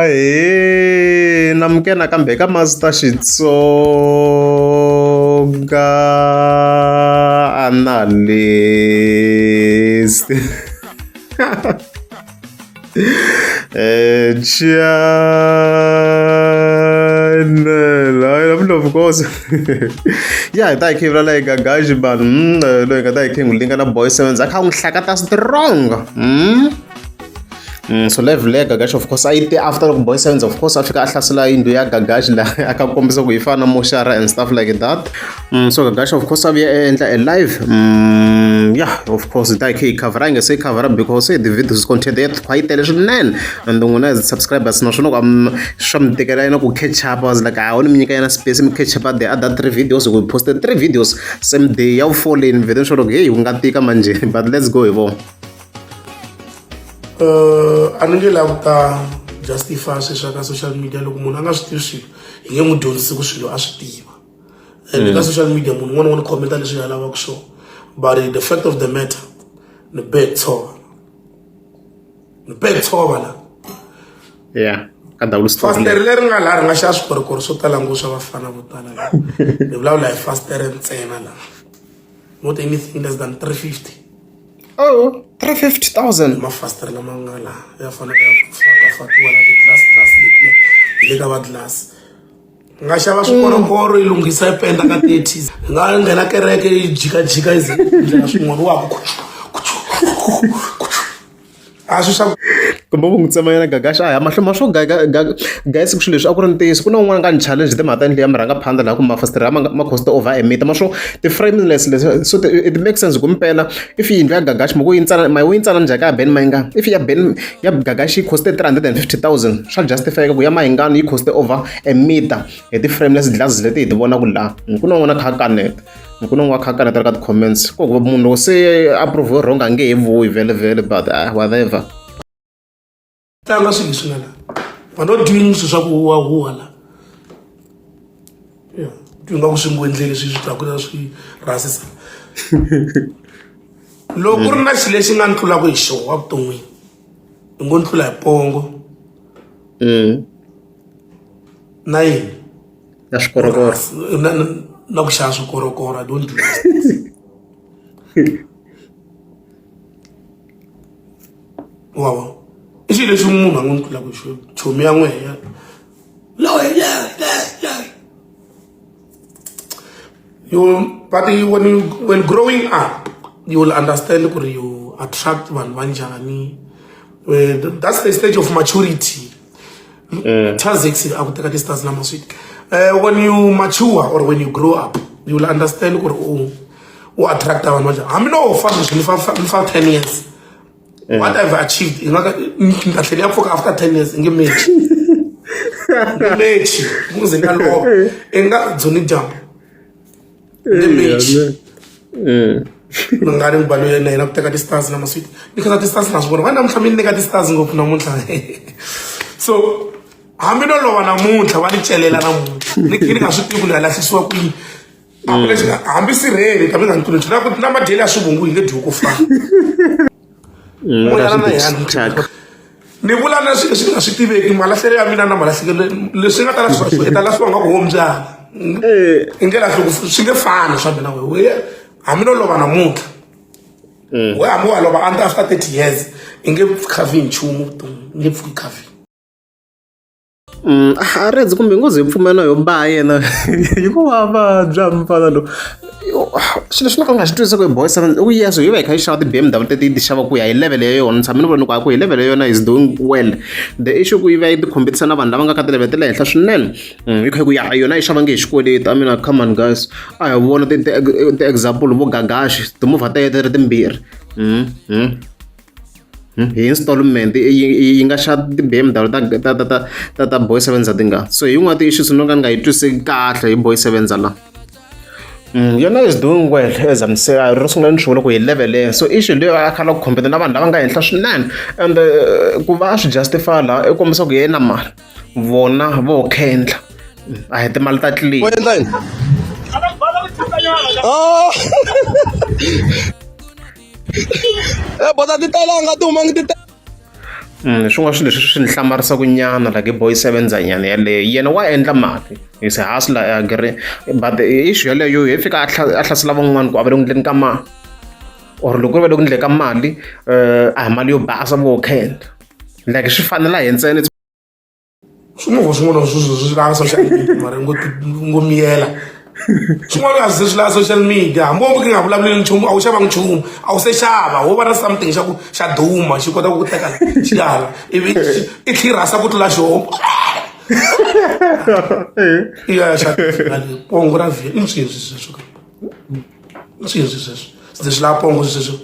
Ahee namukela nakambe eka Master Xitsonga Analyst channel hayi namuntlha of course ya hi ta hi khivula la hi gagaxi vanhu loyi hi nga ta hi khe hi n'wi linga na boy sevens a kha a n'wi hlakata strong. So live leya Gagash of course a yi te after loko Boy Sevens of course a fika a hlasela yindlu ya Gagash laha a kha kombisa ku yi fana na moxara and stuff like that. So Gagash of course a vuya a endla a live. Yeah, of course hi ta hi kha hi cover a hi nge se cover because the videos content ya yi tele swinene and n'wina as subscribers naswona ku swa mi tikela yena ku catch up. I was like a ni mi nyika yena space mi catch up the other three videos we posted three videos same day ya wu four lane vhele swo loko hey ku nga tika manjhe but let's go hi vona. A ni nge lavi ku ta justify sweswi swa ka social media loko munhu a nga swi tivi swilo hi nge n'wi dyondzisi ku swilo a swi tiva and ka social media munhu un'wana na un'wana comment-a leswi a lavaka swona but the fact of the matter ni be tshova ni be tshova la yeah ka double story fastere leri nga laha ri nga xava swikorokoro swo tala ngopfu swa vafana vo tala la ni vulavula hi fastere ntsena la not anything less than 350. Oh, 350,000. Mafasitere lama nga laha ya fanele ya fakiwa na ti-glass glass letiya hi le ka va glass. Nga xava swikorokoro yi lunghisa yi penda ka 30. Hi nga nghena kereke yi jikajika yi ze ndlela swin'wana wa ku a swi swa kumbe ku n'wi tsema yena gagaxa a ya mahlo ma swo guys ku swilo leswi a ku ri ntiyiso ku na un'wana nga ni challenge timhaka ta yindlu ya murhangaphandla laha ku mafasitere ma cost over a meter ma swo ti-frameless leswi so it makes sense ku mpela if yindlu ya gagaxi moko yi ntsana ma yi ntsana njhani ka ya Ben Mayengani if ya Ben ya gagaxi yi coste 350,000 swa justify ku ya Mayengani yi coste over a meter hi ti-frameless glasses leti hi ti vonaka laha ku na un'wana a kha a kaneta ku na un'wana a kha a kaneta ka ti-comments ko ku munhu loko se approve wrong a nge he vuyi vhele vhele but whatever. Tlanga swilo leswi nga la va no doing swilo swa ku huwahuwa la ya twi nga ku swi ngo endleli swi swi twaku swi rhasisa loko ku ri na xilo lexi nga ni tlulaka hi xona evuton'wini i ngo ni tlula hi pongo na yini na swikorokoro na ku xava swikorokoro. I don't do that. Wa vo i xilo lexi munhu a nga n'wi tlulaka hi xona chomi ya n'wehe ya loyi you but you, when you when growing up you will understand ku ri you attract vanhu va njhani. That's the stage of maturity. Tazix a ku teka ti-stars na maswiti. When you mature or when you grow up you will understand ku ri u attract vanhu va njhani hambi no fa sweswi ni fa ni fa 10 years what I've achieved i nga ka ni ta tlhela ya pfuka after 10 years i nge mechi nge mechi ku ze nga lova i nga dzuni dyambu nge mechi ni nga ri mbalo yena yena ku teka ti-stars na maswiti ni khensa ti-stars na swi vona va namuntlha mi nyika ti-stars ngopfu namuntlha so hambi no lova namuntlha va ni celela namuntlha ni ni nga swi tivi ku ni ya lahlisiwa kwini a ku lexi hambi sirheni ta mi nga ni tluli na ku na madyele ya swivungu hi nge dyiwi ku fana un'wanyana na yena ni vula na swilo leswi ni nga swi tiveki malahlelo ya mina na malahlekelo leswi nga ta lahliwa i ta lahliwa nga ku hombyana i nge lahli swi nge fani swa mina we hambi no lova namuntlha we hambi wa lova after 30 years i nge khavi nchumu vutomi i nge pfuki khavi. A redzi kumbe ngo ze yi pfumela yo ba yena hikuva vabya mfana lowu swilo leswi no ka ni nga swi twisisi ku hi boy seven i ku yes hi va hi kha yi xava ti-B_M_W teti yi ti xava ku ya hi level ya yona ni tshame ni vona ni ku a ku hi level ya yona is doing well the issue ku yi va yi ti competisa na vanhu lava nga ka ti-level ta le henhla swinene yi kha yi ku ya yona yi xava nge hi xikweleti. I mean come on guys a hi vona ti-example vo Gagashi timovha ta yena ti ri timbirhi. Hi installment yi nga xa ti-B_M_W ta ta ta ta ta ta boy sevenza tingani so hi yin'wana ti-issues no ka ni nga yi twisisi kahle hi boy sevenza la. Yona is doing well as I'm saying ro sungula ni swi vona ku hi level leyo so issue leyo a kha a lava ku compete na vanhu lava nga henhla swinene and ku va a swi justify laha i kombisa ku yena mali vona vo khendla a hi timali ta clean. U endla yini? Oh! Eh, bota ti talanga ti humangi ti. Swin'wana swilo leswi swi ni hlamarisaka nyana like boy sevenza nyana yaleyo yena wa endla mali is a hustler I agree but issue yaleyo hi fika a hlasela van'wani ku a va le ku endleni ka mali or loko va le ku endleni ka mali a hi mali yo basa vo khenda like swi fanela hi ntsena. Swimovha swin'wana swi swi lava social media mara ngo ngo miyela swin'wana a swi swi lava social media hambi wo ki nga vulavuli nchumu a wu xavanga nchumu a wu se xava wo va na something xa ku xa duma xi kota ku teka xi hala ivi i tlhirhasa ku tlula xoho ya xa pongo ra vhiya i swihi sweswo i swihi sweswo se swi lava pongo sweswo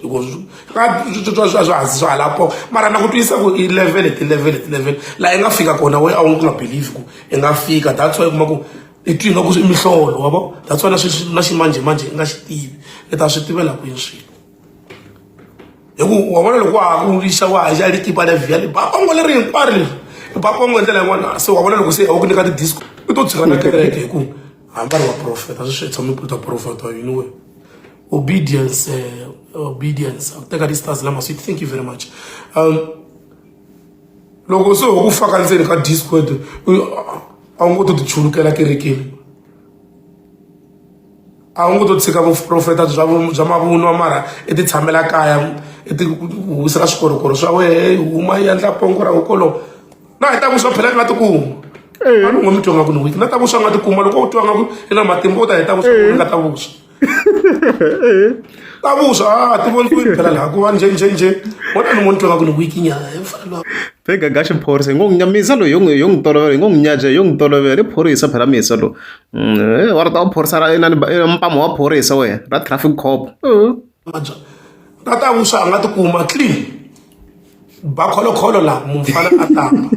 hikuva swa swa ha lava pongo mara na ku twisisa ku i level ti-level ti-level laha i nga fika kona we a wu nga believe ku i nga fika that's why u kuma ku i twi nga ku i mihlolo wa vo that's why na sweswi na ximanjhemanjhe i nga xi tivi i ta swi tivela kwini swilo hi ku wa vona loko wa ha ku xa wa ha xa likipa la vhiya ba pongo leri hinkwaro leri ba pongo hi ndlela yin'wana se wa vona loko se a wu ku nyika ti-disco i to tshika na kereke hi ku hambi va ri vaprofeta sweswi hi tshame ku ta profeta yini we obedience obedience teka ti-stars lama sweet thank you very much loko se ho ku faka ndzeni ka discord a wu ngo to ti chulukela kerekeni a wu ngo to tshika vuprofeta bya bya mavunwa mara i ti tshamela kaya i ti wisela swikorokoro swa wehe huma yi endla pongo ra wokolo na hi ta vuswa phela i nga tikuma a ni ngo mi twa nga ku ni weak na ta vuswa nga tikuma loko u twa nga ku i na matimba u ta heta vuswa u nga ta vuswa ta vuswa a ti voniwi phela laha ku va njhe njhe njhe vona ni ngo ni twa nga ku ni weak nyana hi mfanelo Vega gashi phorisa hi ngo n'wi nyamisa loyi yo n'wi yo n'wi tolovela hi ngo n'wi nyaja yo n'wi tolovela i phorisa phela misa loyi wa ri ta phorisa ra inani mpama wa phorisa wena ra traffic cop. Ta ta vuswa a nga tikuma clean ba kholokholo la mufana a tamba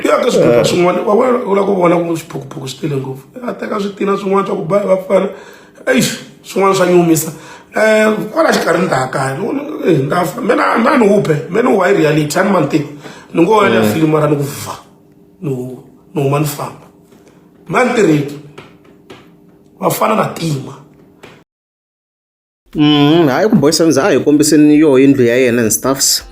ya ka swiphupha swin'wana wa vona u lava ku vona ku swiphukuphuku swi tele ngopfu a teka switina swin'wana swa ku ba hi vafana eish swin'wana swa nyumisa um kwala xikarhi ni ta ya kaya ni ta fa mina mina ni hupe mina ni huwa hi reality a ni ma ni tivi ni ngo ya filimi mara ni ku va ni huwa ni huma ni famba mina ni tirheki vafana na tima. Hayi ku boy Samza a hi kombiseni yoho yindlu ya yena and stuffs.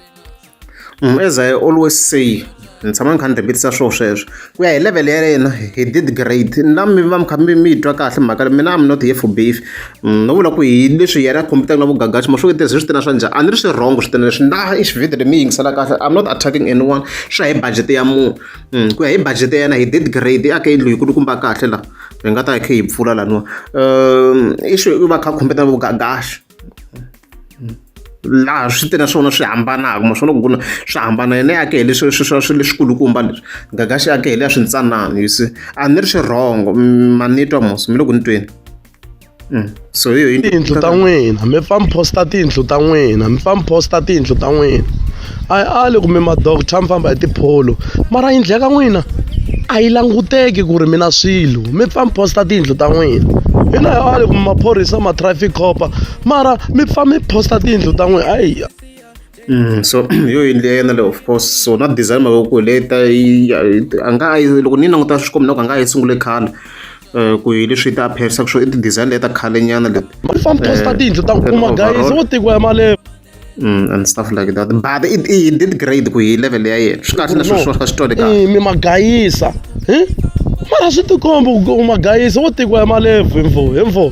As I always say ni tshama ni kha ni repeat-isa swona sweswo ku ya hi level ya yena he did great na mi va mi kha mi mi yi twa kahle mhaka leyi mina I'm not here for beef no vula ku hi leswi yena a compete-aka na vo Gagash ma swi swi tina swa njhani a ni ri swi wrong swi tina leswi na i xivhidyo leyi mi yingisela kahle I'm not attacking anyone swi ya hi budget ya munhu ku ya hi budget ya yena he did great i ake yindlu yikulukumba kahle la. Hi nga ta hi kha hi pfula laniwa i swi va kha compete na vo Gagash laha swi te na swona swi hambanaka ma swona ku swi hambana yena ya ke hi leswi swi swi leswikulukumba leswi Gagash ya ke hi leswi ntsanana you see a ni ri swi wrong ma ni twa mos mi le ku ni tweni so hi yo tiyindlu ta n'wina mi pfa mi posta tiyindlu ta n'wina mi pfa mi posta tiyindlu ta n'wina a yi ali ku mi ma-doctor mi famba hi tipholo mara yindlu ya ka n'wina a yi languteki ku ri mi na swilo mi pfa mi posta tiyindlu ta n'wina hina hi ali ku mi maphorisa ma-traffic cop mara mi pfa mi posta tiyindlu ta n'wina ayi. So yo yindlu ya yena leyi of course so na design mhaka ku leyi ta yi a nga yi loko ni languta swi komba na ku a nga yi sungule khale ku hi leswi ta appear-isaka swona i ti-design leti ta khale nyana leti. Mi pfa mi posta tiyindlu ta ku kuma guys wo tekiwa hi malembe. And stuff like that but it, it did great ku hi level ya yena swi kahle na sweswo swi twale kahle. Mi ma gayisa mara swi tikomba ku u ma gayisa wo tekiwa hi malebvu hi mfo hi mfo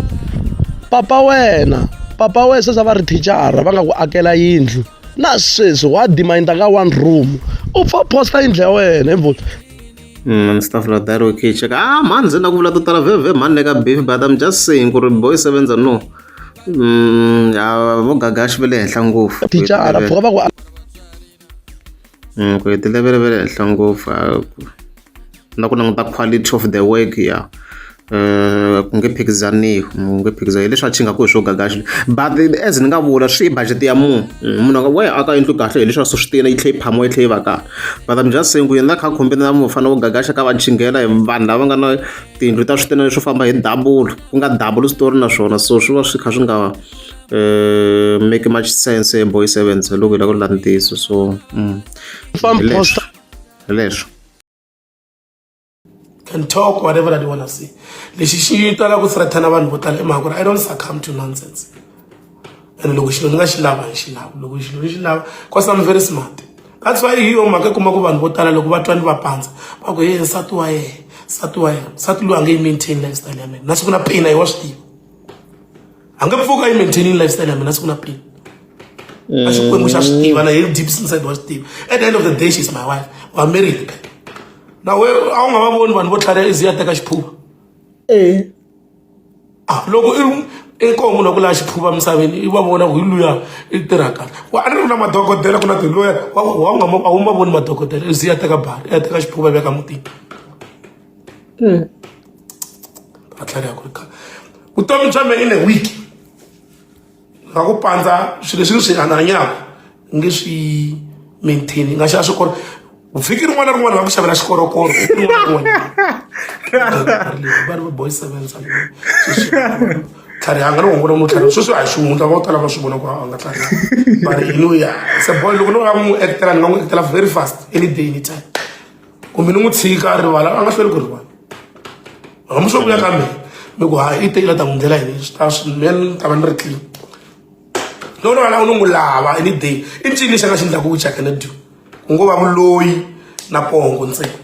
papa wena papa wena sweswi a va ri thicara va nga ku akela yindlu na sweswi wa dimayinda ka one room u pfa posta yindlu ya wena hi mfo. And stuff like that okay check ah man ndzi na ku vula to tala vhevhe mhani le ka beef but I'm just saying ku ri boy sevenza no vo Gagash va le henhla ngopfu thicara pfuka va ku ku hi tilevele va le henhla ngopfu na ku languta quality of the work ya ku nge phikizaniwi ku nge phikizani hi leswi a chingaku hi swo Gagash but as ni nga vula swi hi budget ya munhu munhu a nga we aka yindlu kahle hi leswi a swi swi tina yi tlhe yi phamiwa yi tlhe yi va kahle but I'm just saying ku yena kha khombeni na mufana wo Gagash ka va chinghela hi vanhu lava nga na tiyindlu ta switina leswo famba hi double ku nga double story naswona so swi va swi kha swi nga make much sense boy sevens loko hi lava ku vula ntiyiso so hi leswo. Can talk whatever that you wanna say. Lexi xi twala ku threaten vanhu vo tala i mhaka ku ri I don't succumb to nonsense. And loko xilo ni nga xi lava, ni xi lava. Loko xilo ni xi lava, cause I'm very smart. That's why hi yo mhaka kuma ku vanhu vo tala loko va twa ni va pandza, va ku, "Hey, nsati wa yena, nsati wa yena, nsati loyi a nge yi maintain lifestyle ya mina." Na siku na pina yi wa swi tiva. A nge pfuka yi maintaining lifestyle ya mina siku na pina. A Xikwembu xa swi tiva na hi deep inside wa swi tiva. At the end of the day, she's my wife. We are married phela. Na we a wu nga va voni vanhu vo tlhariha izi ya teka xiphuva. Ah, loko i i koho munhu wa ku lava xiphuva misaveni, i va vona ku hi luya i tirha kahle. Wa a ni ri na madokodela, ku na tiloya, wa nga a wu ma voni madokodela izi ya teka bari, ya teka xiphuva, veka mutini. A tlhariha ku ri khale. Vutomi bya mina in a week nga ku pandza swilo leswi ni swi anakanyaka nge swi maintain, nga xava swikoro vhiki rin'wana na rin'wana, va ku xavela xikorokoro vhiki rin'wana na rin'wana. Va ri va boy seven tlharihanga ni vona munhu tlhariha sweswi a hi xihundla, vo tala va swi vona ku a nga tlhariha, but you know, ya se boy loko no lava n'wi actela, ni nga n'wi actela very fast, any day, any time, kumbe ni n'wi tshika a rivala, a nga hlweli ku rivala. Hambi swo vuya ka mina mi ku hayi, i tekile ta n'wi ndlela yini, swi ta swi me ni ta va ni ri clean. Loko ni va ni n'wi lava any day, i ncini lexi a nga xi endlaku which I cannot do? Ku ngo va vuloyi na pongo ntsena,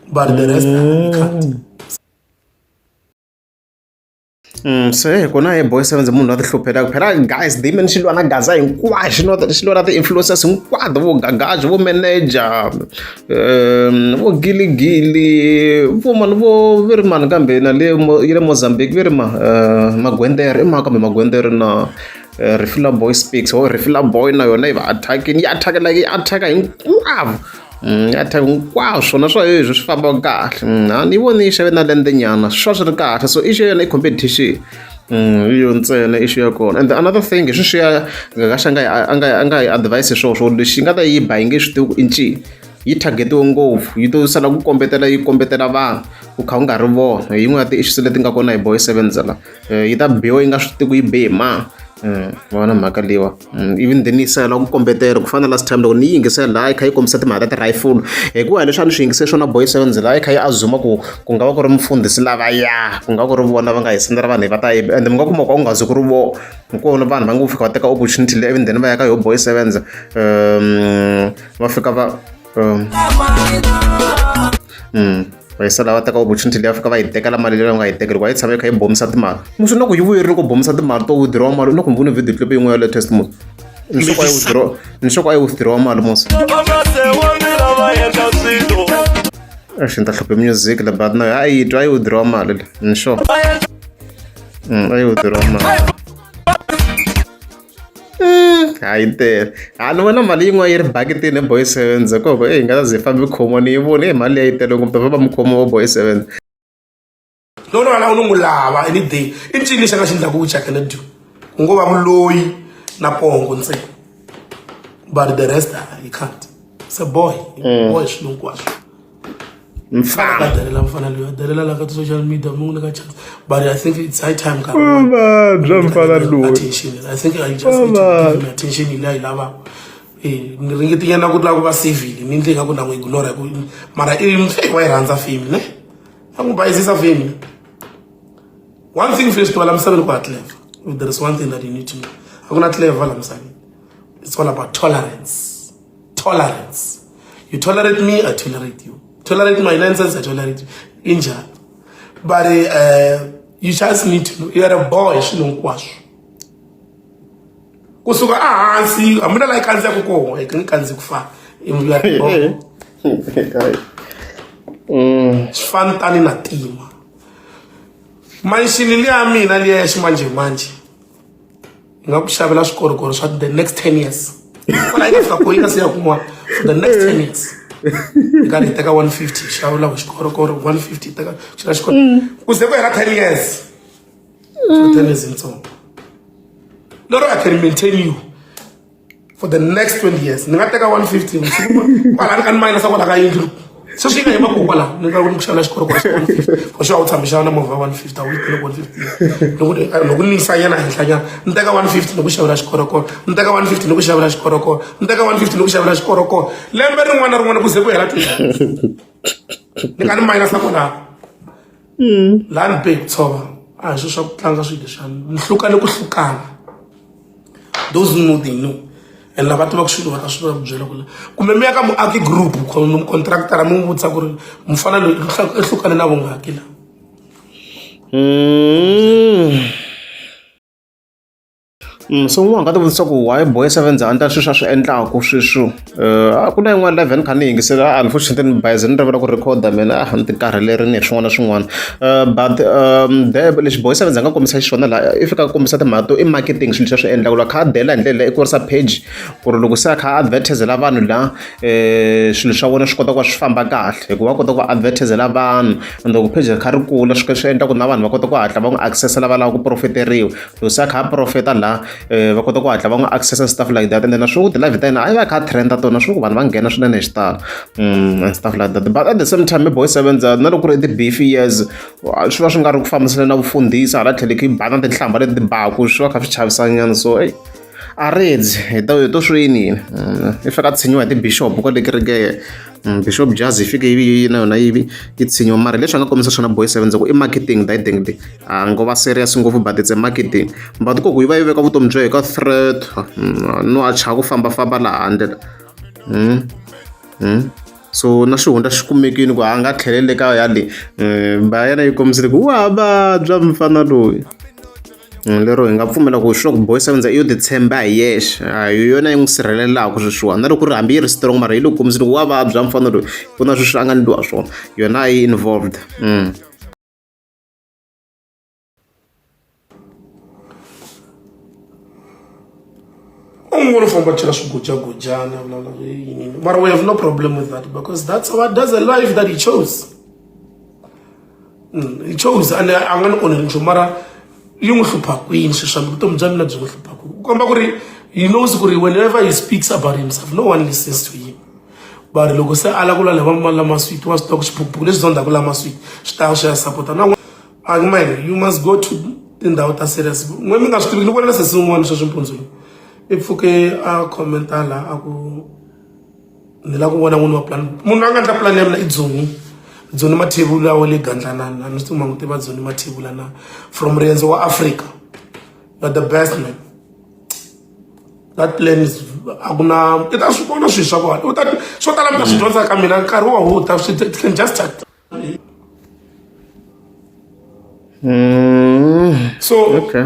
but the rest I can't. Se kona hi boy seven, munhu la ti hluphelaka phela guys, demon xi lwa na Gaza hinkwayo, xi lwa, xi lwa na ti-influencers hinkwato, vo Gagaji, vo manager, vo Giligili, vo mani, vo ve ri mani, kambe na le yi le Mozambique ve ri ma Magwendere i ma, kambe Magwendere na Refila Boy Speaks or Refila Boy na yona yi va attack-ini, yi attack like yi attack hinkwavo. Ya thyaka hinkwaswo swona swa hezwi swi famba kahle. A ni voni yi xave na lende nyana, swi va swi ri kahle, so issue ya yona i competition, hi yo ntsena issue ya kona. And another thing, hi sweswiya Gagash a nga a nga a nga yi advise swona swo lexi nga ta yi ba yi nge swi tivi ku i ncini, yi target-iwe ngopfu, yi to sala ku kombetela, yi kombetela vanhu ku kha ku nga ri vona. Hi yin'wana ya ti-issues leti nga kona hi boy seven la, yi ta biwa yi nga swi tivi ku yi be hi mani. Vona mhaka leyiwa, even then yi sala ku kombetela ku fana na last time loko ni yi yingisela laha yi kha yi kombisa timhaka ta ti-rifle, hikuva leswi a ni swi yingisele swona, boy seven laha yi kha yi azuma ku ku nga va ku ri mufundhisi lavaya, ku nga ku ri vona va nga hi sendela vanhu va ta yi, ende mi nga kuma ku a ku nga zi ku ri vona kona, vanhu va ngo fika va teka opportunity leyi, even then va ya ka yo boy sevens, va fika va va yi sala va teka opportunity leyi, va fika va yi tekela mali leyi va nga yi tekeli, ku a yi tshama yi kha yi bomisa timali musi na ku yi vuyerile ku bomisa timali to withdraw mali na ku vone video clip yin'wana ya latest musi ni sure ku a yi withdraw, ni sure ku a yi withdraw mali musi. Exi ni ta hluphe music la, but na a yi twa, a yi withdraw mali le, ni sure a yi withdraw mali ha yi tele. Ha ni vona mali yin'wana yi ri bakitini boy sevens koko e hi nga ta ze yi fambi khomiwa, ni yi voni e mali leyi yi tele ngopfu, ta va mukhomi wa boy seven. Loko no va ni n'wi lava any day, i ncini lexi a nga xi endlaku which I cannot do? Ku ngo va vuloyi na pongo ntsena, but the rest he can't. It's a boy. Boy swilo hinkwaswo. Mfana delela, mfana loyi a delela la ka ti-social media, mi n'wi nyika chance, but I think it's high time ka vabya mfana loyi. Attention, I think I just need to give him attention leyi a yi lavaka. Eh, ni ringetinyana ku lava ku va civil, ni ndle nga ku na n'wi ignore ku mara i wa yi rhandza fame ne, a n'wi bayizisa fame. One thing first, la misaveni ku ha clever. If there is one thing that you need to know, a ku na clever la misaveni. It's all about tolerance. Tolerance. You tolerate me, I tolerate you. Tolerate my nonsense, I tolerate you. Injalo. But you just need to know you are a boy swilo hinkwaswo kusuka ehansi, hambi na la yi kandziyaka kona, yi nge kandziyi ku fana. You are a boy. Swi fani tani na tima manxini liya mina liya ya ximanjhemanjhe, yi nga ku xavela swikorokoro swa the next 10 years kwala yi nga fika ko, yi nga se ya kun'wana for the next 10 years. Yi karhi yi teka 150, xavela xikorokoro 150, teka xela xikoro ku ze ku hela 10 years. So 10 years yintsongo lero. I can maintain you for the next 20 years. Ni nga teka 150 kwala, ni ka ni minus kwala ka yindlu sweswi yi nga yima kona kwala, ni nga ku xavela xikorokoro xa 150 for sure. A wu tshami xava na movha 150, a wu yi tele 150. Loko ni yisa nyana henhla nyana, ni teka 150 ni ku xavela xikorokoro, ni teka 150 ni ku xavela xikorokoro, ni teka 150 ni ku xavela xikorokoro lembe rin'wana na rin'wana ku ze ku hela 20 years, ni nga ni minus kwala laha ni be ku tshova. A hi swilo swa ku tlanga swilo leswiya, ni hlukane ku hlukana. Those who know, they know. And lava tivaka swilo va ta swi va ku byela ku kumbe mi ya ka muaki group contractor mi n'wi vutisa ku ri mufana loyi i hlukane na vungaki la. So un'wana nga ti vutisa ku why boy seven a endla swilo swa swi endlaku sweswo a ku na yin'wana live ni kha ni yingisela unfortunately ni bayize ni rivala ku record-a mina a ni ti karhelerini hi swin'wana na swin'wana but lexi boy seven a nga kombisa xiswona laha i fika kombisa timhaka to i marketing swilo leswi a swi endlaka loko a kha a dela hi ndlela leyi i kurisa page ku ri loko se a kha a advertisela vanhu laha swilo swa vona swi kota ku va swi famba kahle hikuva va kota ku advertisela vanhu and loko page ri kha ri kula swi swi endla ku na vanhu va kota ku hatla va n'wi access lava lavaka ku profeteriwa. Loko se a kha a profeta laha va kota ku hatla va n'wi access and stuff like that and then na swo ti-live ta yena a yi va a kha a trend tona swo ku vanhu va nghena swinene hi xitalo and stuff like that but at the same time boy sevenza na loko ku ri ti-beef years swi va swi nga ri ku fambisana na vufundhisi hala tlhelo ku ba na tinhlamba leti ti baku swi va kha swi chavisanyana so eyi a redzi hi to hi to swi yini yini i fika a tshinyiwa hi ti-bishop kwale kerekeni. Bishop Jazz yi fike yi na yona yi yi tshinyiwa mara leswi a nga kombisa swona boy seven ku i marketing that thing leyi a ngo va serious ngopfu but it's a marketing but ku yi va yi veka vutomi bya ka threat no a chava ku fambafamba laha handle so na xihundla xi kumekile ku a nga tlheleli ka ya le ba yena yi kombisile ku wa vabya mfana loyi. Lero hi nga pfumela ku swi ku boy sevenza i yo titshemba hi yexe a hi yona yi n'wi sirhelelaka sweswiwani na loko ku ri hambi yi ri strong mara yi le ku kombiseni ku wa vabya mfana loyi ku na sweswi a nga endliwa swona yona a yi involved. U n'wi vona u famba chela swigojagojana vulavula yini mara we have no problem with that because that's what that's the life that he chose. He chose and a nga ni onheli nchumu mara yi n'wi hlupha kwini swilo swa vutomi bya mina byi n'wi hlupha kwini ku komba ku ri he knows ku ri whenever he speaks about himself no one listens to him va ri loko se a lava ku lwa lava lama sweet wa swi tiva ku xiphukuphuku leswi zondaku lama sweet swi ta swi ya sapota na a man you must go to tindhawu ta serious n'we mi nga swi tivi ni vona sesi un'wana sweswi mpundzweni i pfuke a commenta la a ku ni lava ku vona n'wini wa plan munhu a nga endla plan ya mina i dzoni dzoni mathebula wa le gandlanana ni swi tivi ma tiva dzoni mathebula na from riendzo wa africa you are the best man that plan is a ku na i ta swi vona swilo swa kona u ta swo tala mi ta swi dyondza ka mina nkarhi wa wu ta swi can just start so okay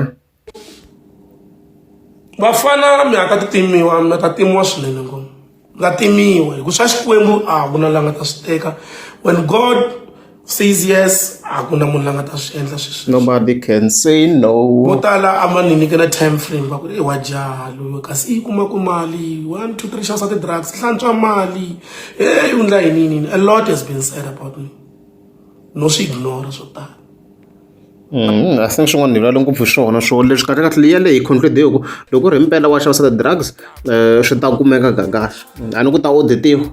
Vafana mi nga ta ti timiwa mi nga ta timiwa swinene ngopfu mi ta timiwa hi ku swa Xikwembu a ku na la nga ta swi teka when God says yes a ku na munhu la nga ta swi endla sweswo nobody can say no vo tala a va ni nyike na time frame va ku i wa jaha loyi kasi i kuma ku mali 1 2 3 xavisa ti-drugs hlantswa mali hey u ndla yini yini a lot has been said about me no swi ignore swo tala. I think swin'wana ni vulavula ngopfu hi swona swo leswi kahlekahle leyi yaleyo hi conclude hi ku loko ku ri himpela wa xavisa ti-drugs swi ta kumeka gagaxa a ni ku ta audit-iwa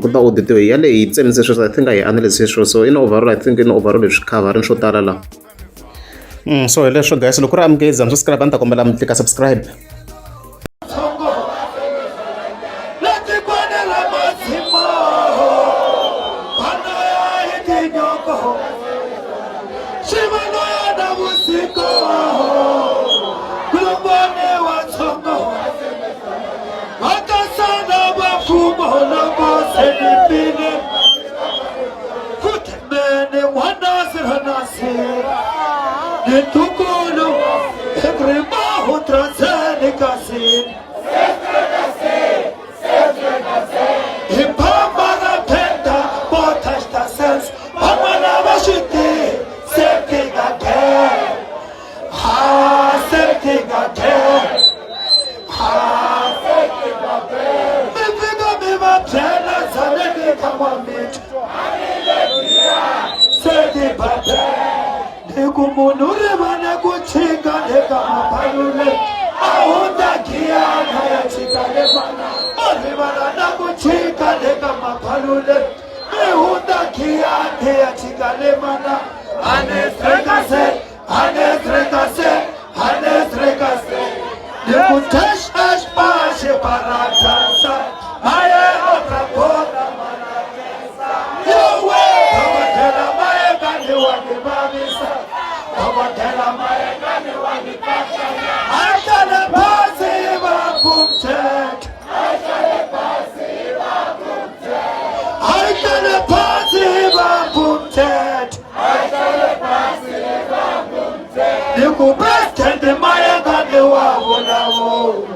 ku ta audit-iwa hi yaleyo hi tsemise sweswo I think a hi analyse sweswo so in overall I think in overall hi swi khavharini swo tala laha so hi leswo guys loko ku ri amukeza mi subscribe a ni ta kombela mi tlika subscribe. Mthetho. Ayihlale phansi ibambe umthetho. Ndingupresident Mayengani wabo nabo.